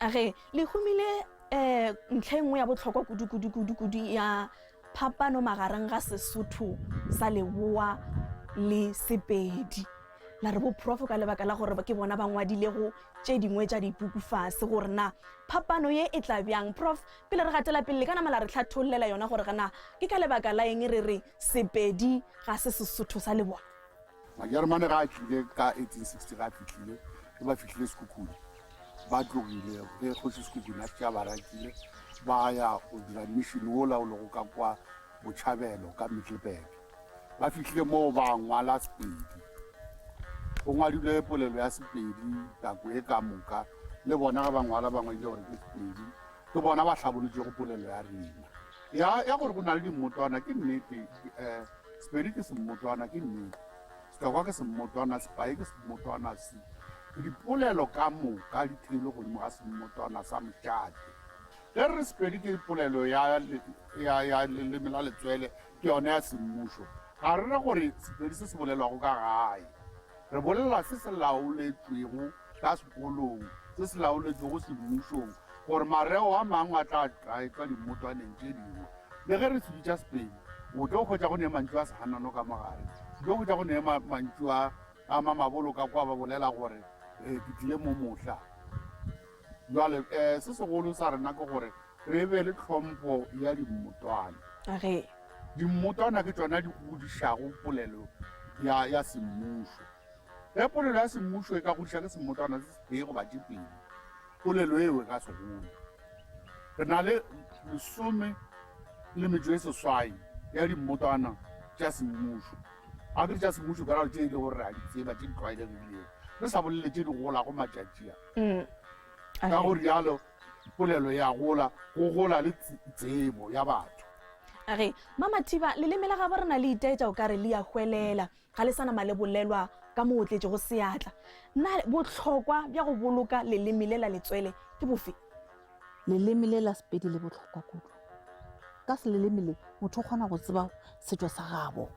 Speaker 12: A ge le humile um ntlha e nngwe ya bohlokwa kudu kudu kudu kudu ya phapano magareng ga Sesotho sa Leboa le Sepedi. La re boprofo ka lebaka la gore ke bona ba ngwadilego tše dingwe tša dipuku fase gore na phapano ye e tla bjang. Prof, pele re gatela pele le ka nama la re hlathollela yona gore na ke ka lebaka la eng re re Sepedi ga se Sesotho sa Leboa?
Speaker 11: Majeremane ga a tlile ka 1860 ga a fihlile, ge ba fihlile Sekhukhune ba tlogile ge kgoši Sekhukhune a šetše a ba rakile ba ya go dira mission wola o lego ka kwa Botšhabelo ka Middelburg. Ba fihlile moo ba ngwala Sepedi. Go ngwadilwe polelo ya Sepedi nako e ka moka le bona ge ba ngwala ba ngwadile gore ke Sepedi. Ke bona ba hlabolotšego polelo ya rena. Ya, ya gore go na le dimmotwana ke nnete. Um Sepedi ke semmotwana ke nnete. Setlokwa ke semmotwana, Sepaye ke semmotwana, se dipolelo ka moka di theilwe godimo ga semmotwana sa mošate. Ge re re Sepedi ke polelo ya, ya, ya leleme la letswele, ke yona ya semmušo, ga re re gore Sepedi se se bolelwago ka gae. Re bolela se se laoletšwego ka sekolong, se se laoletšwego semmušong, gore mareo a mangwe a tla tlaetšwa dimmotwaneng tše dingwe. Le ge re se bitša Sepedi, o tlo hwetša go ne mantšu a sehanano ka mo gare. O tlo hwetša go ne mantšu a, a mamabolo ka kwa ba bolela gore, Ke tlile mo mohla. Bjale, um se segolo sa rena ke gore re be le tlhompho ya dimmotwana.
Speaker 12: Ge.
Speaker 11: Dimmotwana ke tšona di godišago polelo ya, ya semmušo. Ge polelo ya semmušo e ka godiša ke semmotwana se setee goba tše pedi, polelo eo e ka se gole. Re na le lesome le metšo e seswai ya dimmotwana tša semmušo. A ke re tša semmušo ke ra gore tše e le gore re a di tseba, tše di tlwaelegilego, re sa bolele tše di golago matšatši a. Ka go rialo polelo ya gola, go gola le tsebo ya batho.
Speaker 12: A re, Mamathiba, leleme la gabo rena le itaetša o ka re le a hwelela, ga le sa nama le bolelwa ka mo o tletšego seatla. Na bohlokwa bja go boloka leleme le la letswele ke bofe?
Speaker 14: Leleme le la Sepedi le bohlokwa kudu. Ka seleleme le motho o kgona go tseba setšo sa gabo.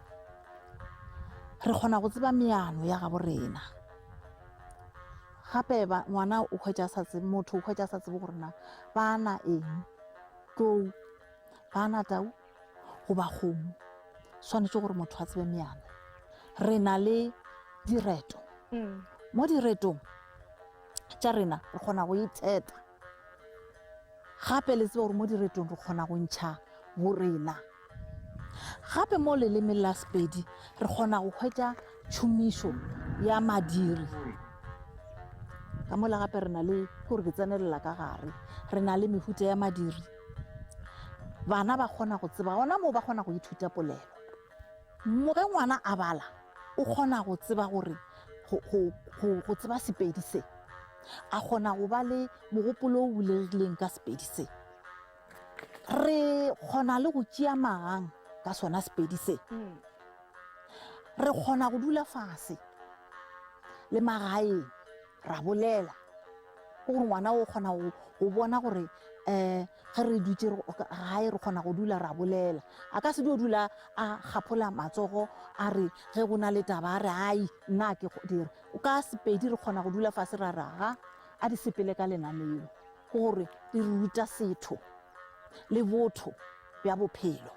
Speaker 14: Re kgona go tseba meano ya gabo rena. Gape ba, ngwana o hwetša sa tsebe, motho o hwetša sa tsebe gore na ba na eng, tlou, ba na tau goba kgomo. Swanetše gore motho a tsebe meano. Re na le direto. Mm. Mo diretong tša rena re kgona go itheta. Gape le tsebe gore mo diretong re kgona go ntšha borena. Gape mo lelemeng la Sepedi re kgona go hwetša tšhomišo ya madiri. Ka mola gape re na le, ke gore ke tsenelela ka gare, re na le mehuta ya madiri. Bana ba kgona go tseba, gona moo ba kgona go ithuta polelo. Mo ge ngwana a bala, o kgona go tseba gore, go, go, go, go tseba Sepedi se. A kgona go ba le mogopolo o bulegileng ka Sepedi se. Re kgona le go tšea magang ka sona Sepedi se. Re kgona go dula fase le magaeng ra bolela. Ke gore ngwana o kgona go bona gore um ge re dutše gae re kgona go dula ra bolela. A ka se dio dula a kgaphola matsogo a re ge go na le taba a re ai nna a ke dire. Ka Sepedi re kgona go dula fase ra re aga a di sepele ka lenaneo. Ke gore di re ruta setho le botho bja bophelo.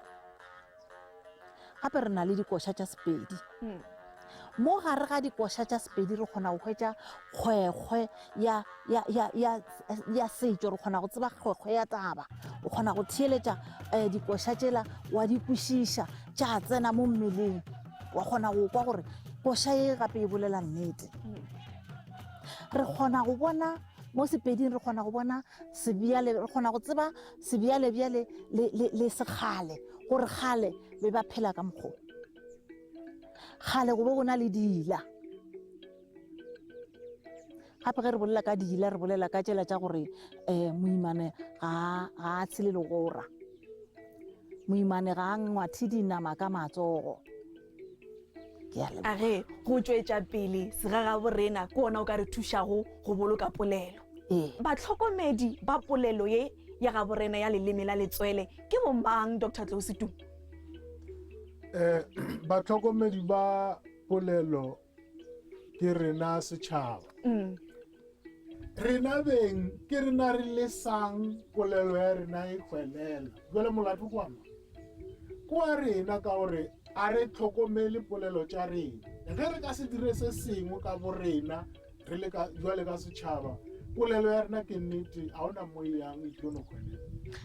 Speaker 14: Gape re na le dikoša tša Sepedi. Hmm. Mo gare ga dikoša tša Sepedi re kgona go hwetša kgwekgwe ya, ya, ya, ya, ya setšo, re kgona go tseba kgwekgwe ya taba. O kgona go theeletša um dikoša tšela wa di kwešiša tša tsena mo mmeleng, wa kgona go kwa gore koša ye gape e bolela nnete. Hmm. Re kgona go bona Mo Sepeding re kgona go bona sebjale, re kgona go tseba sebjalebjale le, le, le sekgale, gore kgale be ba phela ka mokgo. Kgale go be go na le diila. Gape ge re bolela ka diila, re bolela ka tšela tša gore um moimane ga a tshele legora. Moimane ga a ngwathe dinama ka matsogo.
Speaker 12: A ge go tšwetša pele segagaborena ke ona o ka re thušago go boloka polelo.
Speaker 14: Ee.
Speaker 12: Bahlokomedi ba polelo ye ya gaborena ya leleme la letswele ke bomang, Doctor Tlou Setumo?
Speaker 13: Eh, bahlokomedi ba polelo ke rena setšhaba.
Speaker 12: Mm.
Speaker 13: Rena beng ke rena re lesang polelo ya rena e hwelela. Jwale molato ke wa mang? Ke wa rena ka gore a re tlhokomele polelo tša rena. Ge re ka se dire se sengwe ka borena re le ka jwale ka setšhaba, polelo ya rena ke nnete ga ona mo e yang e tlo no hwelela.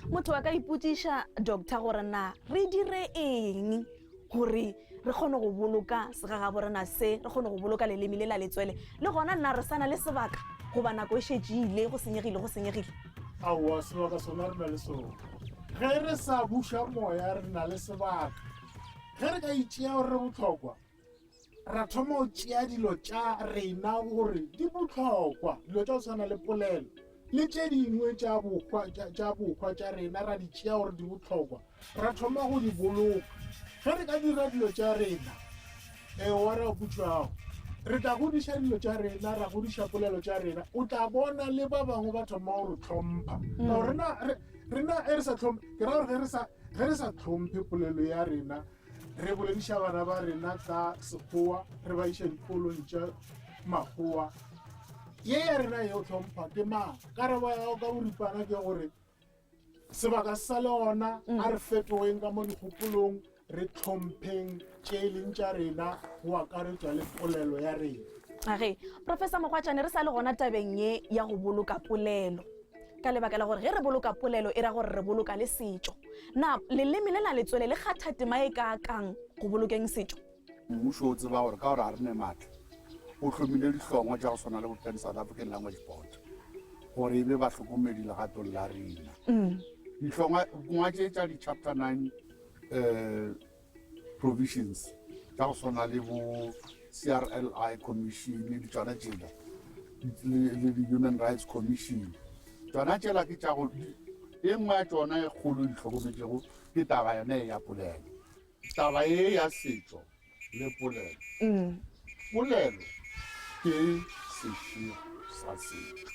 Speaker 12: Motho a ka ipotšiša doctor gore na re dire eng gore re kgone go boloka segagaborena se, re kgone go boloka leleme le la letswele. Le gona na re sa na le sebaka goba nako e šetše ile, go senyegile, go senyegile?
Speaker 13: Aowa, sebaka sona re na le sona. Ge re sa buša moya re na le sebaka. Ge re ka itšea gore re bohlokwa, ra thoma go tšea dilo tša rena gore di bohlokwa, dilo tša go tshwana le polelo le tše dingwe tša bohwa, tša, tša bohwa tša rena ra di tšea gore di bohlokwa, ra thoma go di boloka. Ge re ka dira dilo tša rena, ewa ra butšwago, re tla godiša dilo tša rena, ra godiša polelo tša rena, o tla bona le ba bangwe ba thoma go re hlompha. Ka gore rena, re, rena e re sa hlomphe, ke ra gore ge re sa, ge re sa hlomphe polelo ya rena, re bolediša bana ba rena ka Sekgowa, re ba iša dikolong tša makgowa, ye ya rena ye o hlompha ke mang? Karabo ya gago ka boripana ke gore sebaka se sa le gona, a re fetogeng ka mo dikgopolong, re hlompheng tše e leng tša rena, go akaretšwa le polelo ya rena.
Speaker 12: Age, Professor Mokgwatšane, re sa le gona tabeng ye ya go boloka polelo, ka lebaka la gore ge re boloka polelo e ra gore re boloka le setšo. Na leleme le la letswele le kgatha tema e kaakang go bolokeng setšo?
Speaker 11: Mmušo o tseba gore ka gore ga re ne maatla, O hlomile dihlongwa tša go swana le bo Pan South African Language Board gore e be bahlokomedi legatong la rena. Dihlongwa tše tša di-chapter 9 um provisions tša go swana le bo CRLI Commission le tšona tšela le di-Human Rights Commission tšona tšela ke tša go e nngwe ya tšona e kgolo di hlokometšego ke taba yone e ya polelo taba e ya setšo le polelo mm. polelo ke sešego sa setšo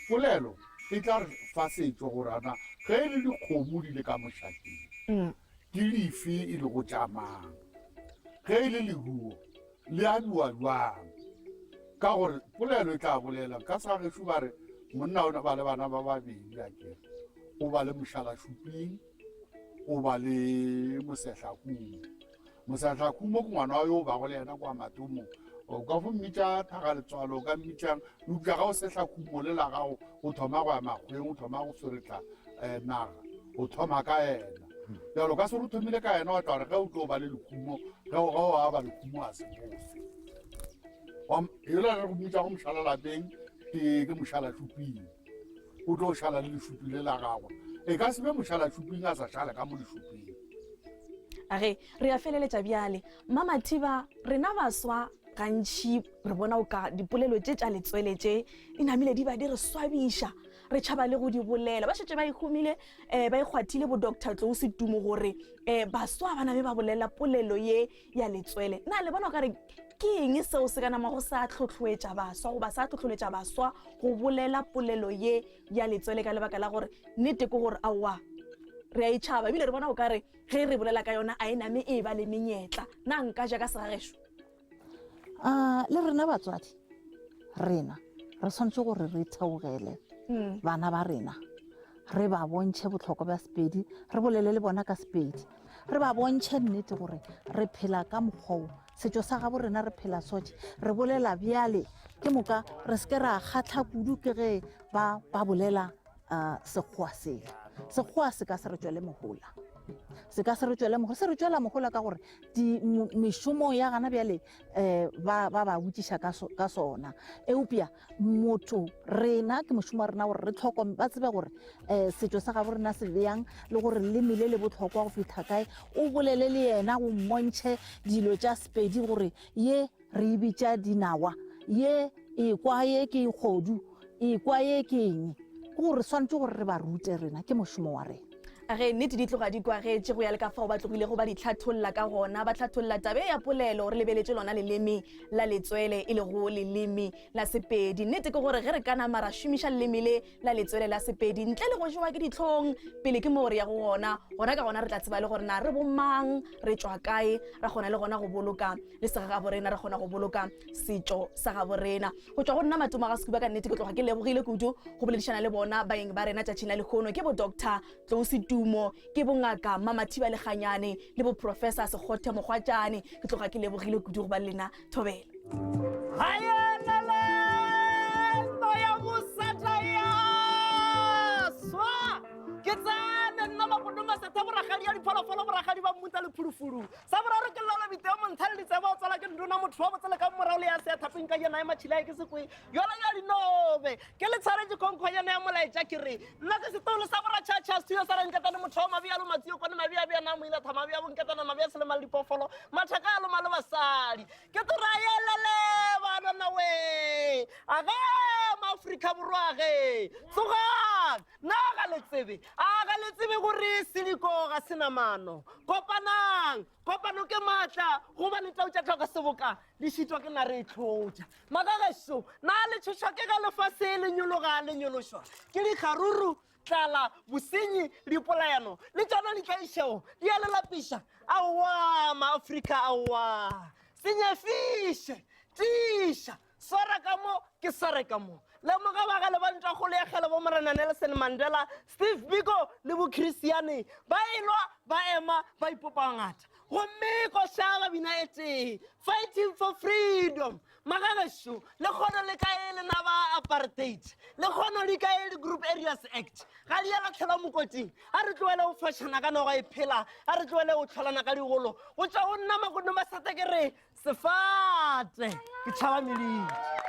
Speaker 11: polelo e tla re fa setšo gore ana ge e le dikgomo di le ka mošateng mm. ke dife e lego tša mang ge e le leruo le abiwa bjang ka gore polelo e tla bolela ka sa gešo ba re monna o ba le bana ba babedi a kere o ba le mošalašuping o ba le mosehlakumo mosehlakumo ke ngwana wa yo o bago le yena kwa matomong o ka fo mmitša thagaletswalo o ka mmitšang eupša ga o sehlakumo le la gago o thoma go ya makgweng o thoma go feretla um naga o thoma ka yena bjalo ka se re o thomile ka yena wa tla gore ge o tlo ba le lehumo ge o aba lehumo a se bofe yola re go mmitša go mošala lapeng ke mošala šuping o tlo šala le lešupi le la gagwe e ka se be mošala šuping a sa šale ka mo lešuping
Speaker 12: age re a feleletša bjale mmamathiba rena baswa gantši re bona o ka dipolelo tše tša letswele tše di namile di ba di re swabiša re tšhaba le go di bolela ba šetše ba ihomile um ba ikgwathile bo doctor tlou setumo gore um baswa ba name ba bolela polelo ye ya letswele na le bona o ka re ke eng seo se ka namago sa tlhotlhoetša baswa goba sa tlhotlholetša baswa go bolela polelo ye ya letswele ka lebaka la gore nnete ke gore aowa re a itšhaba ebile re bona o ka re ge re bolela ka yona a e name e ba le menyetla na nka ja ka segagešo
Speaker 14: a le rena batswadi rena re swanetše gore re theogele mm. bana ba rena re ba bontšhe bohlokwa bja sepedi re bolele le bona ka sepedi re ba bontšhe nnete gore re phela ka mokgwa o setšo sa gabo rena re phela sotše re bolela bjale ke moka re seke ra kgatlha kudu ke ge ba ba bolela uh, sekgowa sela sekgowa se ka se re tšwele mohola se ka se re tšwele mohola se re tšwela mohola ka gore mešomo ya gana bjale um ba ba ba botšiša ka sona eupša motho rena ke mošomo wa rena gore re tlhokome ba tsebe gore um setšo sa gabo rena se bjang le gore leleme le le bohlokwa go fitlha kae o bolele le yena o mmontšhe dilo tša sepedi gore ye re e bitša dinawa ye e kwa ye ke kgodu e kwa ye ke eng ke gore swanetše gore re ba rute rena ke mošomo wa rena
Speaker 12: Ge nnete di tloga di kwagetše go ya le ka fao ba tlogilego ba di hlatholla ka gona, ba hlatholla taba ye ya polelo re lebeletše lona leleme la letswele e lego leleme la Sepedi. Nnete ke gore ge re ka nama ra šomiša leleme le la letswele la Sepedi ntle le go jewa ke dihlong pele ke moo re yago gona, gona ka gona re tla tseba le gore na re bomang, re tšwa kae, ra kgona le gona go boloka le segagabo rena, ra kgona go boloka setšo sa gabo rena. Go tšwa go nna Matoma ga Sekuba ka nnete ke tloga ke lebogile kudu go boledišana le bona baeng ba rena tšatšing la lehono ke bo Doctor Tlou Setumo, ke bongaka Mmamathiba Lekganyane le bo Professor Sekgothe Mokgwatšane. Ke tloga ke lebogile kudu go ba le lena. Thobela.
Speaker 15: Ke tsene nna magodo masetha boragadi ya dipholofolo boragadi ba mmutla le phulufulu sa boraro ke lolo biteo montsha le ditsebo o tswala ke ndona motho wa botsele ka morago le ya se ya thapeng ka yena ya matšhila ke sekwe yola ya dinobe ke le tshwaretše khonkgonyana ya molaetša ke re nna ke setolo sa boratšhatšha setulo sa ranketane motho wa mabea lo matsio kone mabea bea na moila tha mabea bonketana mabea selema le diphoofolo mathaka a loma le basadi ke tora yelele banana we age maaforika borwa age tsogang na ga le tsebe a ga le tsebe gore siliko ga se na mano kopanang kopano ke maatla gobane tau tša tlhoka seboka di šitwa ke nare e tlhotša Magagešo, na le tšhošwa ke ge lefase le nyologa le nyološwa ke dikgaruru, tlala, bosenyi, dipolayano le tšona ditlaišego di a le lapiša? Aowa, Maafrika, aowa! Se nyefiše, tiiša, swara ka mo, ke sware ka mo. Lemoga bagale ba ntwakgolo ya kgale bo Morena Nelson Mandela, Steve Biko le bo Chris Hani ba elwa, ba ema, ba ipopa ngata. Gomme koša ba bina e tee, Fighting for freedom! Magagešo, lekgono le kae lenaba apartheid? Lekgono le kae di-Group Areas Act? Ga di a latlhelwa mokoting. A re tlohele go fošana ka noga e phela, a re tlohele go hlolana ka digolo. Go tšwa go nna Makoto Masata ke re, sefate, ke tšhaba mediti.